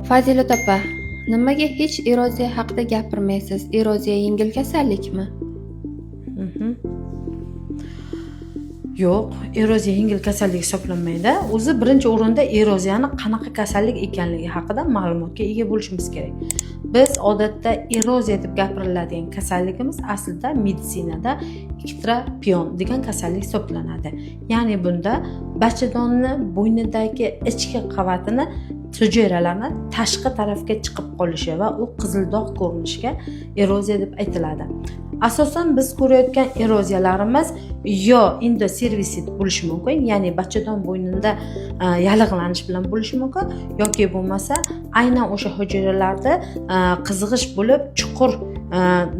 Fazilat opa, nimaga hech eroziya haqida gapirmaysiz? Eroziya yengil kasallikmi? Yo'q, eroziya yengil kasallik hisoblanmaydi. O'zi birinchi o'rinda eroziyani qanaqa kasallik ekanligi haqida ma'lumotga ega bo'lishimiz kerak. Biz odatda eroziya deb gapiriladigan kasalligimiz aslida meditsinada ektropion degan kasallik hisoblanadi. Ya'ni bunda bachadonni bo'ynidagi ichki qavatini hujayralarni tashqi tarafga chiqib qolishi va u qizil dog' ko'rinishiga eroziya deb aytiladi. Asosan biz ko'rayotgan eroziyalarimiz yo endoservisit bo'lishi mumkin, ya'ni bachadon bo'ynida yallig'lanish bilan bo'lishi mumkin, yoki bo'lmasa aynan o'sha hujayralarda qizg'ish bo'lib chuqur,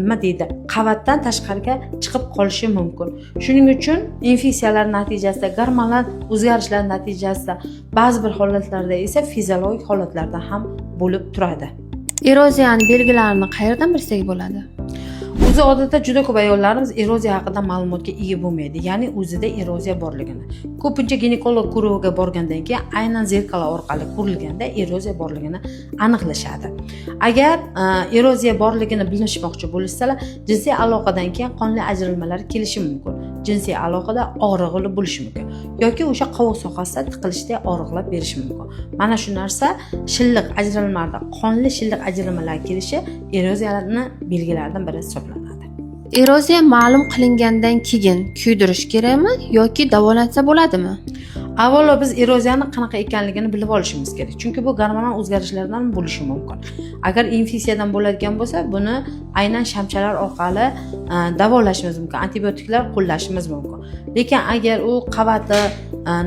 nima deydi, qavatdan tashqariga chiqib qolishi mumkin. Shuning uchun infeksiyalar natijasida, gormonal o'zgarishlar natijasida, ba'zi bir holatlarda esa fiziologik holatlarda ham bo'lib turadi. Eroziyani belgilarini qayerdan bilsak bo'ladi? O'zi odatda juda ko'p ayollarimiz eroziya haqida ma'lumotga ega bo'lmaydi, ya'ni o'zida eroziya borligini. Ko'pincha ginekolog ko'ruviga borgandan keyin aynan зеркало orqali ko'rilganda eroziya borligini aniqlashadi. Agar eroziya borligini bilishmoqchi bo'lishsalar, jinsiy aloqadan keyin qonli ajralmalar kelishi mumkin, jinsiy aloqada og'rig'i bo'lishi mumkin yoki o'sha qovoq sohasida tiqilishda og'riqlar berishi mumkin. Mana shu narsa, shilliq ajralmalarda qonli shilliq ajralmalar kelishi eroziyani belgilaridan biri hisoblanadi. Eroziya ma'lum qilingandan keyin kuydirish kerakmi yoki davolansa bo'ladimi? Avvalo biz eroziyani qanaqa ekanligini bilib olishimiz kerak, chunki bu gormonal o'zgarishlardan bo'lishi mumkin. Agar infeksiyadan bo'ladigan bo'lsa, buni aynan shamchalar orqali davolashimiz mumkin, antibiotiklar qo'llashimiz mumkin. Lekin agar u qavati,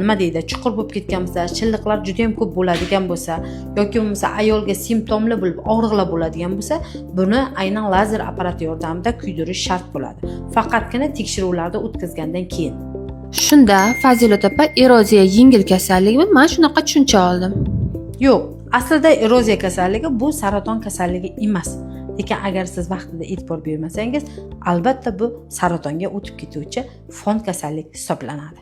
nima deydi, chuqur bo'lib ketgan bo'lsa, shilliqlar juda yam ko'p bo'ladigan bo'lsa yoki bo'lmasa ayolga simptomli bo'lib og'riqlar bo'ladigan bo'lsa, buni aynan lazer apparati yordamida kuydirish shart bo'ladi, faqatgina tekshiruvlarni o'tkazgandan keyin. Shunda, Fazilat opa, eroziya yengil kasallikmi? Man shunaqa tushuncha oldim. Yo'q, aslida eroziya kasalligi bu saraton kasalligi emas, lekin agar siz vaqtida e'tibor bermasangiz, albatta bu saratonga o'tib ketuvchi fon kasallik hisoblanadi.